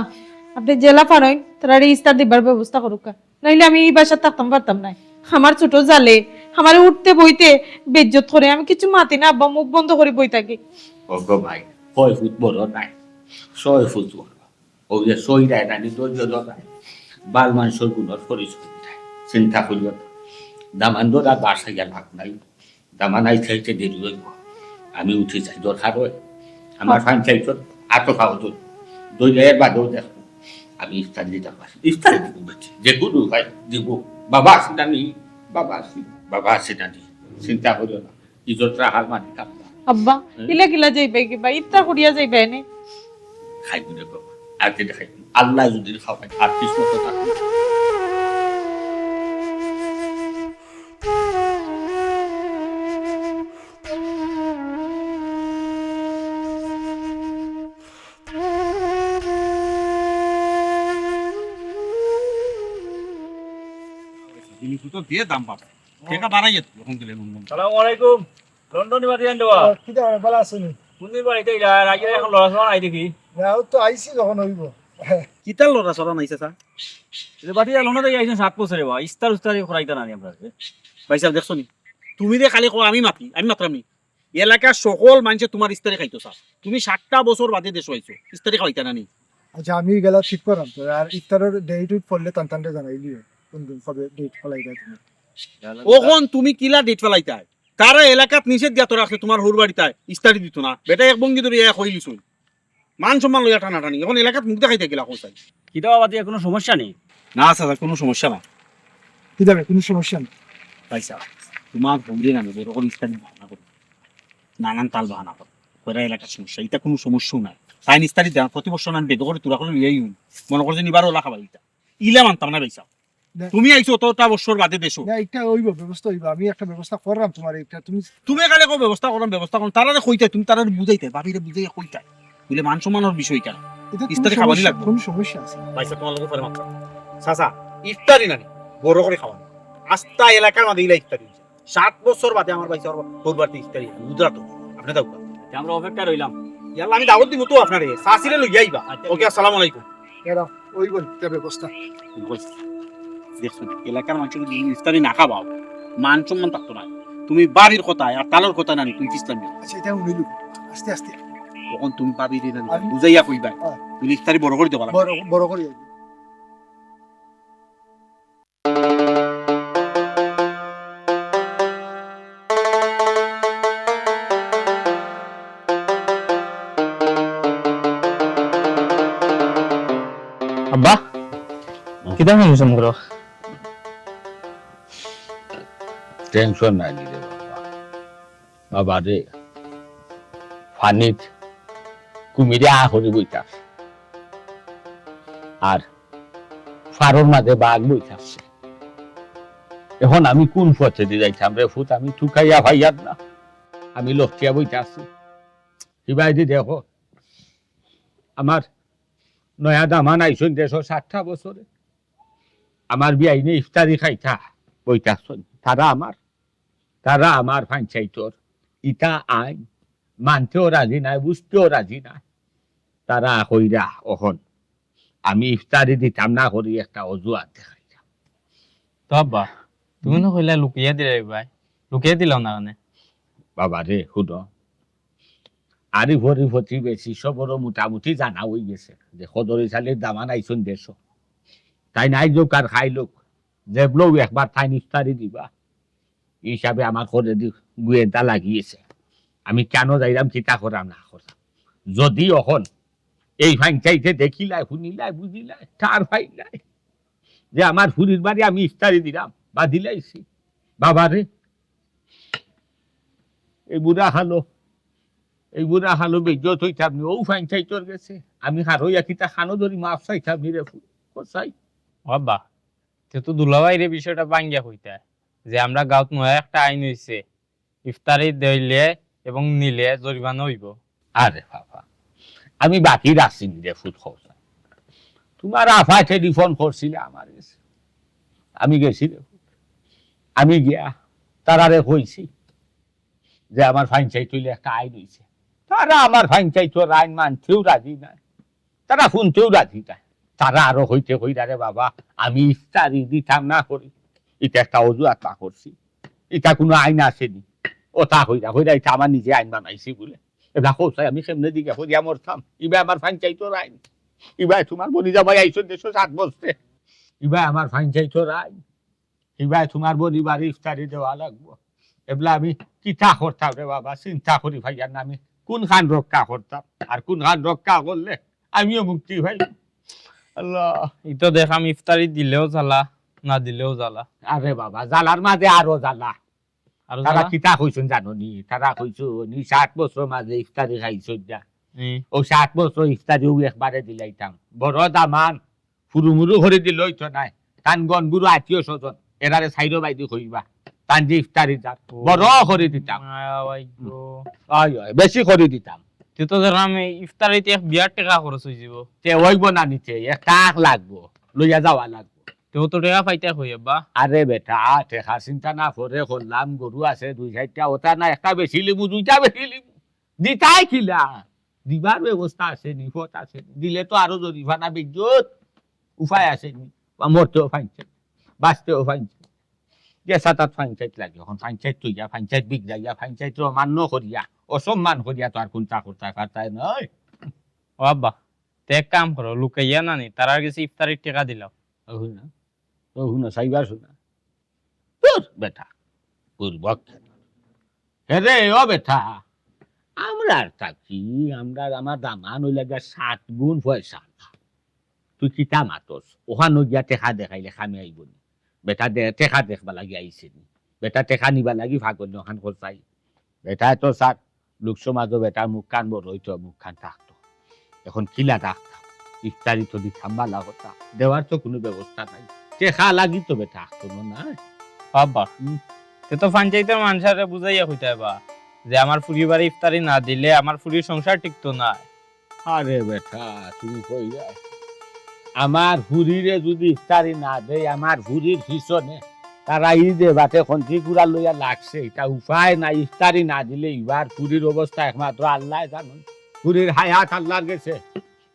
আপনি জেলা পারইন, তারারে ইস্তার দিবার ব্যবস্থা করুক্কা, নাইলে আমি এই বাসাত থাকতাম পারতাম না। আমার ছোট জালে আমারে উঠতে বইতে বেইজ্জত করে, আমি কিছু মাতি না আব্বা, মুখ বন্ধ করে বই থাকি। ওগো মাই, কয় ফুত বড় নাই, ছয় ফুত বড়। ও যে ছয় রায় রানী ধৈর্য ধরায়, বাল মানুষের গুণর পরিচয় দেয়। চিন্তা করিও না। দামান ধরা বাসাইয়া লাভ নাই। দামান আইতে আইতে দেরি হইব। আমি উঠি যাই, দরকার হয়। আমার হ্যাঁ। পঞ্চায়েত আতো খাওয়া তো। দই এর বাদেও দেখো। আমি ইফতার দিতে পারি। ইফতার দিব বেটি। যে কোনো উপায় দিব। বাবা আছে না নি? বাবা আছে, বাবা আছে না নি? চিন্তা করিও না, ইজ্জত রাখার মালিক আল্লাহ। আব্বা, হুম? ইলা কিলা যাইবায় কিবা? ইফতার করিয়া যাইবায় নি? খাইমু রে বাবা, আর কেটে খাইমু। আল্লাহ যদি খাওয়ায়, আর কিসমত থাকে। জিনিস তো দিয়ে দাম বাড়ায়। টেকা বাড়াইয়া তো এখন দিলে নুন নুন। সালামু আলাইকুম। লন্ডনি বাড়ি আনতে বা? ও, কিতা করে, ভালা আছো নি? কোন দিন বাড়িতে এলা? আগে এখন লড়াচড়া নাই দেখি। না, ও তো আইছি যখন অইবো। কিতার লড়াচড়া নাই, চাচা? রে বাটি, লন্ডন থাকি আইছেন সাত বছরে বা, ইস্তার উস্তারি করাইতা না নি আপনার? ভাই সাহেব, দেখছো নি? তুমি যে খালি কও আমি মাতি, আমি মাতরাম নি? এলাকার সকল মানষে তুমার ইস্তারি খাইতো চায়। তুমি সাতটা বছর বাদে দেশো আইছো, ইস্তারি খাওয়াইতা না নি? আচ্ছা, আমি গেলা ঠিক করাম তো। আর ইফতারর ডেট উইট পড়লে তান তানরে জানাই দিও, কোন দিন কবে ডেট ফালাইবা তুমি। অখন তুমি কিলা ডেট ফালাইতায়? তারা এলাকাত নিষেধ দিয়া তো রাখছে তুমার হউর বাড়িত ইস্তারি দিতো না। বেটা এক ভঙ্গি ধরি এক অইলিছইন। মান সম্মান লইয়া টানাটানি। অখন এলাকাত মুখ দেখাইতা কিলা কও চাই? কিতা বাবা, তে কুনু সমস্যা নি? না চাচা, কুনু সমস্যা না। কিতা বে, কুনু সমস্যা নি? ভাই সাহেব, তুমার হউরে নামে বড় করি ইস্তারি বাহানা করি। নানান তাল বাহানা করি। কইরা এলাকার সমস্যা। ইতা কুনু সমস্যাও নায়। তাইন ইস্তারি দেন, প্রতি বছর আমি বেদখলে তুরা করে লইয়া আইন। মনো করছইন ইবার ওলা খাবার ইতা। ইলা মানতাম না ভাই সাহেব। না। তুমি আইছো অতটা বছর বাদে দেশো। না, একটা অইবো, ব্যবস্থা অইবো। আমি একটা ব্যবস্থা কররাম তুমার একটা, তুমি তুমি খালি কও ব্যবস্থা কররাম, ব্যবস্থা কররাম। তারারে কইতায়, তুমি তারারে বুঝাইতায়, ভাবিরে বুঝাইয়া কইতায়। বুলে মান সম্মানর বিষয় ইখান। ইতা কুনু ইস্তারি খাওয়ানি সমস্যা, লাগবো। কুনু সমস্যা আছে? ভাই সাহেব, তুমার লগে পরে মাতরাম। চাচা, ইফতারি না নি, বড় করি খাওয়ানি। আস্তা এলাকার মাঝে ইলা ইফতারি অইছে। সাত বছর বাদে আমার ভাই সাহেব হউর বাড়িত ইফতারি, বুঝরা তো? আপনে দাও। তে আমরা অপেক্ষা রইলাম। ইয়াল্লা, আমি দাওয়াত দিমু তো আপনারে। চাচিরে লইয়া আইবা। আচ্ছা। ওকে, আসসালামু আলাইকুম। এরা ওই বল, তে ব্যবস্থা। দেখছো, এলাকার মানষে যদি ইফতারি না খাওয়াও, মান সম্মান থাকতো না। তুমি ভাবির কথা আর তালর কথা না নি, তুমি ইসলাম আচ্ছা, ইটা হুনিলু। আস্তে আস্তে। অখন তুমি ভাবিরে না নি, আমি বুঝাইয়া কইবা। হ্যাঁ। তুমি ইফতারি বড় করি দেবা। বড়, বড় করি। আব্বা, হুম। কিতা হইছে মুখর? টেনশন নাই রে বাবা। বাবা রে, পানিত কুমিরে আ করি বইতা আছে। আর ফারর মাঝে বাঘ বইতা আছে। অখন আমি কুন পথেদি যাইতাম রে ফুত, আমি তুকাইয়া পাইয়ার না, আমি লটকিয়া বইতা আছি। হিবায়দি দেখো, আমার নয়া দামান আইছইন দেশো সাতটা বছরে, আমার বিয়াইনে ইফতারি খাইতা বইতা আছইন, তারা আমার তারা আমার পঞ্চাইতর ইতা আইন মানতেও রাজি নায়, বুঝতেও রাজি নায়। তারা কইরা অখন আমি ইফতারি দিতাম না করি একটা অজুহাত দেখাইরা। তো আব্বা, তুমি না কইলা লুকিয়া দিলাইবায়, লুকিয়া দিলাও না কেনে? বাবা রে, হুনো, আরিফ অরিফ প্রতিবেশী সবরও মোটামুটি জানা অইগেছে যে কদরি চালির দামান আইছইন দেশো। তাইন আইজউক আর খাইলউক, যেবলাউ একবার তাইন ইফতারি দিবা। ই হিসাবে আমার করেদি গুয়েন্তা লাগিগেছে। আমি কেনে যাইরাম, কিতা করাম না করাম। যদি অখন এই পঞ্চাইতে দেখিলায়, হুনিলায়, বুঝিলায়, টের পাইলায় যে আমার ফুরির বাড়ি আমি ইফতারি দিরাম বা দিলাইছি, বাবা রে, এই বুড়া কালো, এই বুড়া কালো বেইজ্জত অইতাম নি অউ পঞ্চাইতর গেছে। আমি হারইয়া কিতা কানো ধরি মাফ চাইতাম নি রে ফুত, কছাই। ও আব্বা, তে তো দুলাভাইরে বিষয়টা ভাঙ্গিয়া কইতা যে আমরা গাঁওত নয়া একটা আইন অইছে, ইফতারি দিলে এবং নিলে জরিমানা অইবো। আরে বাবা, আমি বাকি রাখছি নি রে ফুত, কও চাই। তুমার আফায় টেলিফোন করছিলা আমার গেছে, আমি গেছি রে ফুত। আমি গিয়া তারারে কইছি যে আমার পঞ্চাইত অইলে একটা আইন অইছে। তারা আমার পঞ্চাইতর আইন মানতেও রাজি নায়। তারা হুনতেও রাজি নায়। তারা আরো কইতে কইরা রে বাবা, আমি ইফতারি দিতাম না করি। ইটা একটা অজুহাত বার করছি। ইটা কুনু আইন আছে নি? অতা কইরা কইরা ইটা আমার নিজে আইন বানাইছি বুলে। এবলা কও চাই আমি কেমনে দিকে করিয়া মরতাম? ইবায় আমার পঞ্চাইতর আইন। ইবায় তুমার বনি জামাই আইছইন দেশো সাত বছরে। ইবায় আমার পঞ্চাইতর আইন। ইবায় তুমার বনি বাড়ি ইফতারি দেওয়া লাগবো। এবলা আমি কিতা করতাম রে বাবা, চিন্তা করি পাইয়ার না আমি কুনখান রক্ষা করতাম, আর কুনখান রক্ষা করলে আমিও মুক্তি পাইমু। আল্লাহ। ইতো দেখ আমি ইফতারি দিলেও জ্বালা, না দিলেও জ্বালা। আরে বাবা, জ্বালার মাঝে আরো জ্বালা। আর তারা কিতা কইছইন জানো নি? তারা কইছইন, "ই সাত বছর মাঝে ইফতারি খাইছইন না। ও সাত বছর ইফতারিও একবারে দিলাইতাম।" বড় দামান, ফুরুমুরু করি দিলে অইতো নায়। তান গনগুরু আত্মীয় স্বজন, এরারে সাইরো বাইদি কইবা। তান যে ইফতারি যার, বড় করি দিতাম। অয়, অয়, বেশি করি দিতাম। তে তো ধর আমি ইফতারিতে এক বিয়ার টেকা খরচ অইযিবো। তে অইবো না নিতে, এক টাক লাগবো, লইয়া যাওয়া লাগবো। তে অত টেকা পাইতা কই আব্বা? আরে বেটা, টেকা চিন্তা না করে করলাম, গরু আছে দুই চাইরটা, ওটা না একটা বেচিলিমু, দুইটা বেচিলিমু। দিতায় কিলা? দিবার ব্যবস্থা আছে নি, পথ আছে নি। দিলে তো আরো জরিফানা বেইজ্জত, উপায় আছে নি। বা মরতেও ফাইনচাইত, বাঁচতেও ফাইনচাইত। যে সাতাত ফাইনচাইত লাগে, অখন ফাইনচাইত তুইয়া, ফাইনচাইত বিগড়াইয়া, ফাইনচাইতরে অমান্য করিয়া, অসম্মান করিয়া তো আর কুন্তা করতায় পারতায় নায়। ও আব্বা, তে এক কাম করো, লুকাইয়া না নি, তারার গেছে ইফতারির টেকা দিলাও। ও হুনা, ও হুনা, সাইবা হুনা। তোর বেটা, বুর্বক। হে রে, ও বেটা, আমরা আর তা কি, আমরা, আমার দামান অইলা গিয়া সাত গুণ পয়সা। তুই কিতা মাতস? অখানো গিয়া টেকা দেখাইলে কামে আইবো নি? বেটা দে-, টেকা দেখবা লাগি আইছে নি? বেটা টেকা নিবা লাগি ফাগল নি অখান করছাই? বেটা তো সাত লোক সমাজও বেটার মুখখান বড় অইতো, মুখখান থাকতো। অখন কিলা থাকতাম? ইফতারি তো দিতাম বালা কথা। দেওয়ার তো কুনু ব্যবস্থা নাই। টেকা লাগি তো বেটা থাকতো না, না? বাবা, হুম। তে তো ফাইনচাইতর মানষরে বুঝাইয়া কইতায় বা যে আমার ফুরিবারে ইফতারি না দিলে আমার ফুরির সংসার টিকতো নায়। আরে বেটা, তুমি কইরায়। আমার ফুরিরে যুদি ইফতারি না দেই, আমার ফুরির পিছনে তারা ই যে বাটে খন্তি গুড়া লইয়া লাগছে, ইটা উপায় নাই। ইফতারি না দিলে ইবার ফুরির অবস্থা একমাত্র আল্লায় জানইন। ফুরির হায়াত আল্লার গেছে,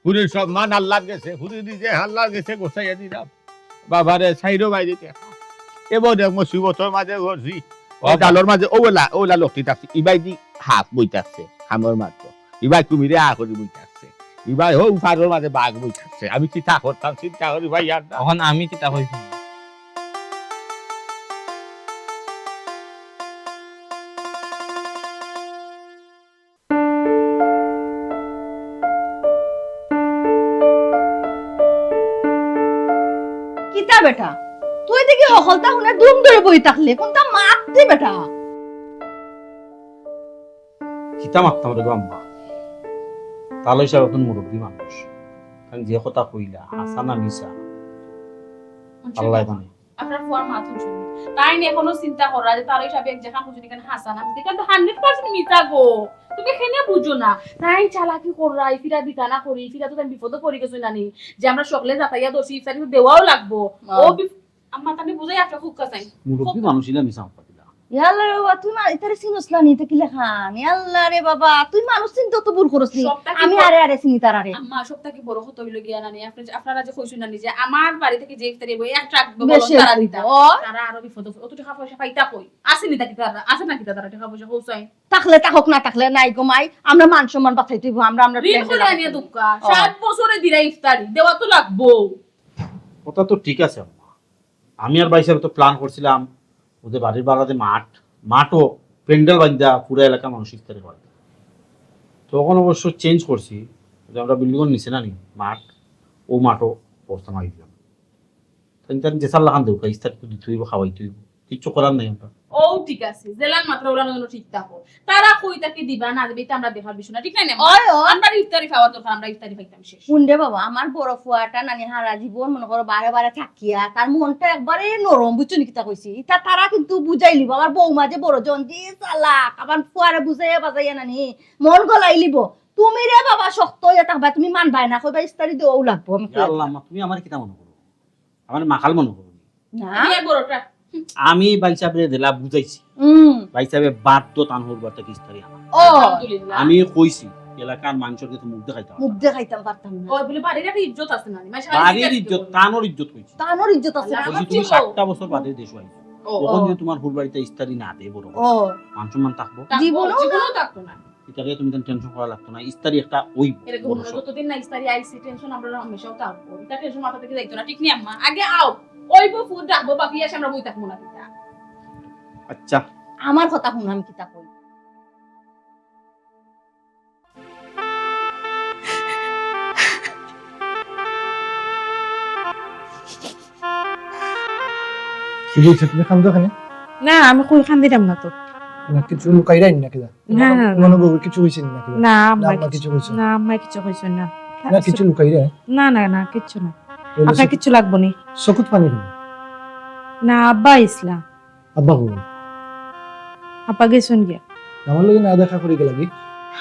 ফুরির সম্মান আল্লার গেছে, ফুরির রিজিক আল্লার গেছে, গোছাইয়া দিলাম। বাবারে, সাইরো বাইদি টেকা। এবার দেখ মুসিবতর মাঝে পড়ছি। ও বাবা। ডালর মাঝে ওলা, ওলা লোকটি থাকছে। ইবাইদি হাফ বই থাকছে, হামর মাত্র। ইবাই কুমিরে আ করি বই থাকছে। ইবাই হো উফারর মাঝে বাঘ বই থাকছে। আমি কিতা করতাম চিন্তা করি ভাই আর না। অখন আমি কিতা কইছি? কিতা বেটা, তুই দেখি হকলতা হুনে দুম ধরি বই থাকলে, কুনতা মাততে বেটা? কিতা মাততাম রে গো আম্মা, তালই সাব অখন মুরব্বি মানুষ, তাইন যে কথা কইলা হাছা না মিছা, আল্লায় জানে। আপনার ফুয়ার মাত হুনছইন নি? তাইন অখনো চিন্তা কররা যে তালই সাবে যেখান কইছইন ইখান হাছা না মিছা, ইখান তো hundred percent মিছা গো। তুমি কেনে বুঝো না? তাইন চালাকি কররা, ই ফিরা দিতা না করি, ই ফিরা তো তাইন বিপদো পড়ি গেছইন নানি, যে আমরা সকলে জাতাইয়া ধরছি, ইফতারি তো দেওয়াও লাগবো। ও বিপ-, আম্মা, তাইন বুঝাই আপনার খুব কাছে। মুরব্বি মানুষ ইলা মিছা মাত পাতিলা। ইয়াল্লা রে বাবা, তুই মা-, ইতারে চিনস না নি, ইতা কিলাখান? ইয়াল্লা রে বাবা, তুই মানুষ চিনতে তো ভুল করস নি। সবটা কি আমি বল- আরে আরে চিনি তার আরে। আম্মা, সবটা কি বড় কথা অইলো গিয়া নানি? আপনি যে, আপনারা যে কইছইন নানি যে আমার বাড়ি থাকি যে ইফতারি অইবো, এক ট্রাক বেশি বলদ তারা অইবো। দিতা। ও। তারা আরো বিপদ আছে। অত টেকা পয়সা পাইতা কই? আছে নি তা কিতা তারা? আছে না কিতা তারা টেকা পয়সা কউছাই? থাকলে থাকউক, না থাকলে নাই গো মাই। আমরা মান সম্মান বাঁচাইতে অইবো। আমরা, আমরা ঋণ plan করে আনিয়া দিলাম। দুক্কা। ও। সাত বছরে দিরা ইফতারি, দেওয়া তো লাগবো। কথা তো ঠিক আছে আম্মা। আমি আর ভাইসাবে তো plan করছিলাম, ওদের বাড়ির বারান্দা মাঠ, মাঠো প্যান্ডেল বান্ধা পুরা এলাকার মানুষ ইফতারি করে। তখন অবশ্য change করছি, যে আমরা building-র নিচে না নি মাঠ, ও মাঠো ব্যবস্থা মারি দিলাম। তাইন তাইন যে চাল্লাখান দেউক্কা, ইফতারি তো দিতে অইবো, খাওয়াইতে অইবো, কিচ্ছু করার নাই আমরা। ও ঠিক আছে, যেলান মাতরা ওলান ঠিক থাকো। তারা কই থাকি দিবা না দিবা, ইতা আমরা দেখার বিষয় না, ঠিক না নি? ওই, ওই। আমরা ইফতারি খাওয়ার দরকার, আমরা ইফতারি খাইতাম শেষ। হুন রে বাবা, আমার বড় ফুয়াটা নানি হারা জীবন মনে করো বারে বারে থাকিয়া, তার মনটা একবারে নরম, বুঝছো নি কিতা কইছি? ইতা তারা কিন্তু বুঝাই লিবো। আমার বৌমা যে বড় জন যে চালাক, আমার ফুয়ারে বুঝাইয়া বাজাইয়া নানি মন গলাই লিবো। তুমি রে বাবা শক্ত অইয়া থাকবা, তুমি মানবায় না, কইবা ইফতারি দেওয়াও লাগবো। আমি ইয়া আল্লাহ, আম্মা, তুমি আমারে কিতা মনে করো? আমারে মাখাল মনে করো নি? না। আমি এক বড়টা। আমি ভাইসাবরে দিলা বুঝাইছি। হুম। ভাইসাবে বাধ্য তান হউর বাড়ি থাকি ইফতারি আনা। ও। আলহামদুলিল্লাহ। আমি কইছি, এলাকার মানষর গেছে মুখ দেখাইতাম মুখ পারতাম না। দেখাইতাম পারতাম না। ও, বলে বাড়ির একটা ইজ্জত আছে না, মাসে বাড়ির বাড়ির ইজ্জত, ইজ্জত আছে। তানর ইজ্জত কইছি। তানর ইজ্জত আছে। আল্লাহ বলছি, তুমি হাফিজ। ষাটটা বছর বাদে দেশো আইছো। ও। তখন যদি তোমার হউর বাড়িতে ইফতারি না দেয় বড় করে, ও। মান সম্মান থাকবো? থাকবো, জীবনেও জীবনেও না। থাকতো না। ইতারে তুমি তেন tension করা লাগতো না, ইফতারি একটা অইবো, এরকম বড় না, সড়। যতদিন না ইফতারি আইছে, tension আমরা হামেশাও থাকবো। ইতা tension মাথা থাকি যাইতো না, ঠিক নি আম্মা? আগে আও, অইবো food রাখবো, বাকি আসে আমরা বই থাকবো না কিতা? আচ্ছা। আমার কথা হুন, আমি কিতা কই। এই যে তুমি কান্দো কেনে? না, আমি কই কান্দিরাম না তো। না, কিছু লুকাইরায় নি না কিতা? না, না, না। মানে বউ কিছু কইছে নি না কিতা? না, আম্মা না, আম্মা কিছু, কিছু কইছে না। না, আম্মা কিছু কইছে না। না, কিছু লুকাইরায়? না, না, না, কিচ্ছু না। তাইলে আপনার চোখ-, কিচ্ছু লাগবো নি। চকুত পানি দিন। না, আব্বা আইছলা। আব্বা কই? আব্বা গেছইন গিয়া। আমার লগে না দেখা করি গেলা কি?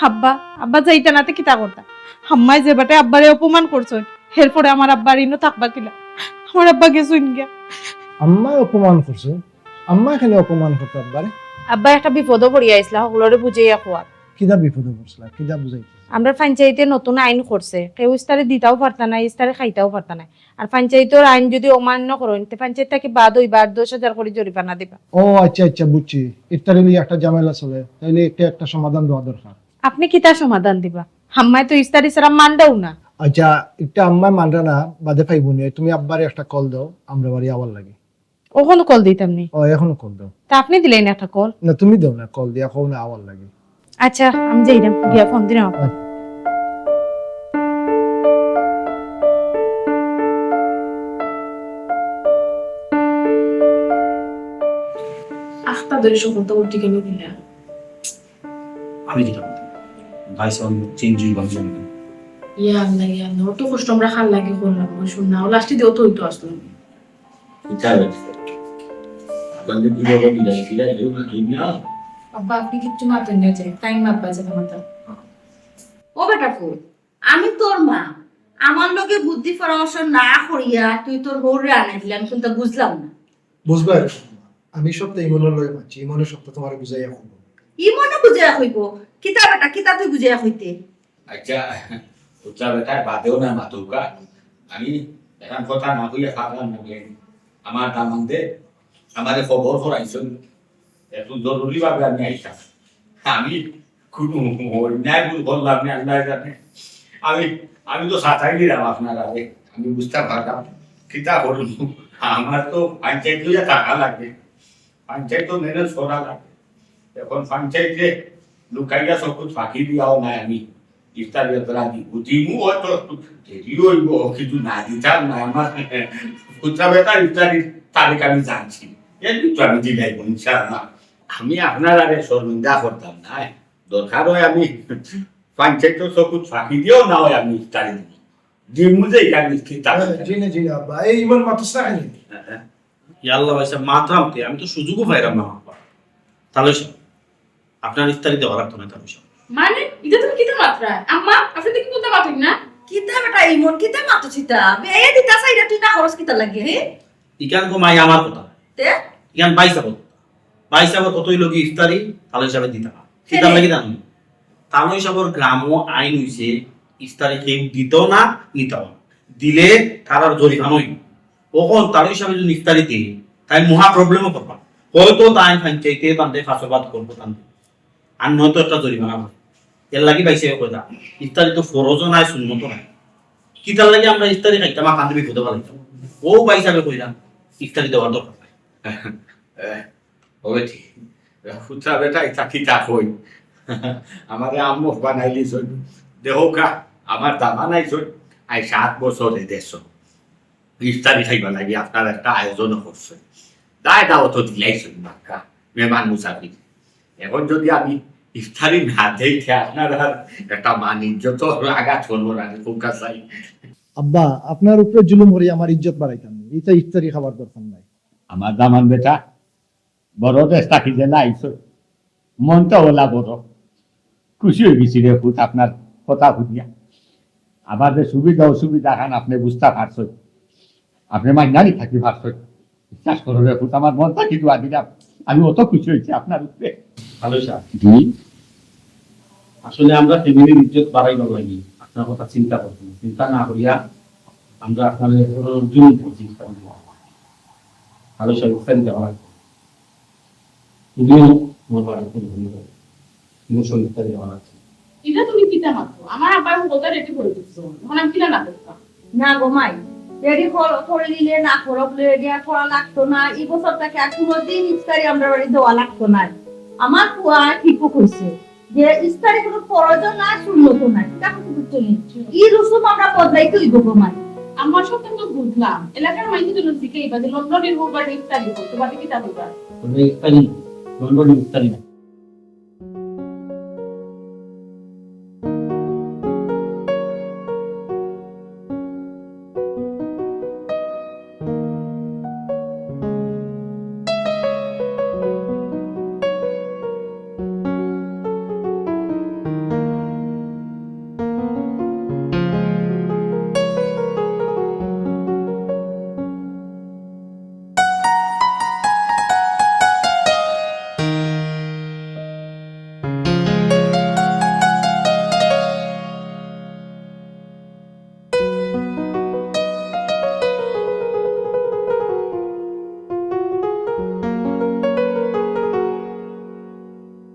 আব্বা, আব্বা যাইতা না তে কিতা করতা? আম্মায় যে বাটে আব্বারে অপমান করছইন, এরপরে আমার আব্বার ইনো থাকবা কিলা? আমার আব্বা গেছইন গিয়া। আম্মায় অপমান করছইন? আম্মায় কেনে অপমান করতা আব্বারে? আব্বা একটা বিপদো পড়িয়া আইছলা, হকলরে বুঝাইয়া কওয়াত। কিতা বিপদো পড়ছলা? কিতা বুঝাইতে? আমরার পঞ্চায়েতে নতুন আইন করছে, কেউ ইস্তারি দিতাও পারতা নায়, ইস্তারি খাইতাও পারতা নায়। আর পঞ্চায়েতর আইন যদি অমান্য করইন, তে পঞ্চায়েত থাকি বাদ অইবা আর দশ হাজার করি জরিমানা দিবা। ও আচ্ছা, আচ্ছা, বুঝছি। ইফতারি লইয়া একটা ঝামেলা চলে, তাইলে একটা, একটা সমাধান দেওয়া দরকার। আপনে কিতা সমাধান দিবা? আম্মায় তো ইস্তারি ছাড়া মানরাও না। আচ্ছা, একটা আম্মায় মানরা না, বাদে পাইবো নি। তুমি আব্বারে একটা কল দেও, আমরার বাড়ি আওয়ার লাগি। অখনও কল দিতাম নি। ও, অখনও কল দেও। তে আপনে দিলাইন একটা কল। না, তুমি দেও না, কল দিয়া কও না আওয়ার লাগি। আচ্ছা, আমি যাইরাম, গিয়া ফোন দিরাম। আচ্ছা। আখতা ধরি সকলতা উঠি গেল দিলা। আমি দিলাম। ভাই সাহেব চেঞ্জ হই ভাবছেন। ইয়া আল্লাহ, ইয়া আল্লাহ, অত কষ্ট আমরা খান লাগি করলাম, ওই শুন না, ও লাস্টে দিয়ে অত হইতো আসলো। কিতা হইছে? আপনাদের কি বাবা বিদায়, বিদায় হইল না, ঠিক না? আব্বা, আপনি কিচ্ছু মাতেন না যে, টাইম আব্বা যে মাতা। ও বেটা ফুল, আমি তোর মা, আমার লগে বুদ্ধি পরামর্শ না করিয়া তুই তোর হউরে আনাই দিলে, আমি কোনটা বুঝলাম না। বুঝবা, আমি সব তো ইমনের লগে মাতছি, ইমনে সব তো তোমারে বুঝাইয়া কইব। ইমনে বুঝাইয়া কইব? কিতা বেটা, কিতা তুই বুঝাইয়া কইতে? আচ্ছা, উচ্চা বেটার বাদেও না মাতুকা। আমি এখন কথা না কইয়া পারলাম না বে। আমার দামান্দে আমারে খবর করাইছইন, একটু জরুরি ভাবে আমি আইতাম। আমি কোনো অন্যায় ভুল করলাম না, আল্লাহ জানে। আমি, আমি তো সাতাই দিলাম আপনার আগে, আমি বুঝতে পারলাম কিতা করব। আমার তো পঞ্চায়েত লইয়া থাকা লাগে, পঞ্চায়েত তো ম্যানেজ করা লাগে। এখন পঞ্চায়েতে লুকাইয়া চকুত ফাঁকি দিয়াও নাই আমি। ইফতার বেতরা দিব, দিমু হয়তো একটু দেরি হইব, কিন্তু না দিতাম না। আমার খুচরা বেতার ইফতারির তারিখ আমি জানছি, এর ভিতরে আমি দিলাইব ইনশাআল্লাহ। আমি আপনার আরে শর্মিন্দা করতাম না, দরকার হয় আমি পঞ্চায়েত চকুত ফাঁকি দিয়েও না হয় আমি ইফতারি দিব, দিমু যে এখানে স্থির থাকবে। হ্যাঁ, জি না, জি না, আব্বা, এই ইমন মাতুস না খালি। হ্যাঁ, হ্যাঁ। ইয়াল্লা ভাই সাহেব, মাতরাম তে, আমি তো সুযোগও পাইরাম না, আব্বা। তাহলে আপনার ইফতারি দেওয়া লাগতো না, তাহলে। মানে, এটা তুমি কিতা মাতরা? আম্মা, আপনি তো কি বলতে পারবেন না? কিতা বেটা ইমন, কিতা মাতো চিতা? বে, এ দিতা চাইরা তুই না খরচ কিতা লাগে, হে? ইখান কমাই আমার কথা। তে? ইখান ভাই সাহেব। ভাই সাহেব কতই লগি ইফতারি, তাহলে হিসাবে দিতা না। কিতা লাগে জানো? তাহলে হিসাবর গ্রামও আইন হইছে, ইফতারি কেউ দিত না, নিত না। দিলে তার আর জরিমানা হইব। অখন তার হিসাবে যদি ইফতারি দেয়, তাই মহা প্রবলেমও করবা। হয়তো তাই পঞ্চায়েতে তানতে ফাঁসবাদ করবো তানতে। আর নয়তো একটা জরিমানা হবে। এর লাগি ভাই সাহেব কইলা, ইফতারি তো ফরজও নাই, সুন্নতও নাই। কিতার লাগি আমরা ইফতারি খাইতাম, আর কান্দে বিপদে ফালাইতাম। ও ভাই সাহেব কইলা, ইফতারি দেওয়ার দরকার নাই। হবে ঠিক। ফুতরা বেটা, ইতা কিতা কই? আমারে আম্মক বানাইলিছইন। দেখো কা, আমার দামান আইছইন, আই সাত বছরে দেশো। ইফতারি খাইবার লাগি আপনার একটা আয়োজন করছে। দায় দাওয়াত দিলাইছইন বাক্কা, মেহমান মুসাফির। এখন যদি আমি ইফতারি না দেই, তে আপনার আর একটা মান ইজ্জত আঘাত হলো না, কোকা চাই। আব্বা, আপনার উপরে জুলুম করি আমার ইজ্জত বাড়াইতাম না। ইতা ইফতারি খাবার দরকার নাই। আমার দামান বেটা, বড় দেশ থাকি যে না আইছো, মনটা ওলা বড়। খুশি হয়ে গেছি রে পুত, আপনার কথা শুনিয়া। আমার যে সুবিধা অসুবিধা খান আপনি বুঝতে পারছো, আপনি মাইনারি থাকি পারছো। বিশ্বাস করো রে পুত, আমার মনটা কিন্তু আদিরা, আমি অত খুশি হয়েছি আপনার উপরে। ভালো স্যার। জি। আসলে আমরা ফ্যামিলির ইজ্জত বাড়াইবার লাগি আপনার কথা চিন্তা করছি, চিন্তা না করিয়া আমরা আপনার জুলুম করছি। ভালো স্যার, ইফতারি দেওয়া লাগবে। তুমিও তোমার বাড়িতে ঘুরে যাও। তুমিও সব ইফতারি দেওয়া লাগবে। এটা তুমি কিতা মাতো? আমার আব্বা এখন কথা রেডি করে দিচ্ছ। এখন আমি কিনা না করতাম? না গো মাই, রেডি কর-, করে নিলে না করক লইয়া গিয়া করা লাগতো না। এই বছর থেকে আর কোনোদিন ইফতারি আমরা বাড়ি দেওয়া লাগতো না। আমার পুয়া ঠিকও কইছে যে ইফতারি কোনো ফরজও না, সুন্নতও না। এটা কিন্তু বুঝছো নি? এই রসুম আমরা বদলাইতে হইব গো মাই। আমার সব তো বুঝলাম, এলাকার মাইনষে তো জিগাইবা যে লন্ডনির বউর বাড়ি ইফতারি কই, তো বাড়ি কিতা কইবা? ওটা ইফতারি না, লন্ডনি ইফতারি না।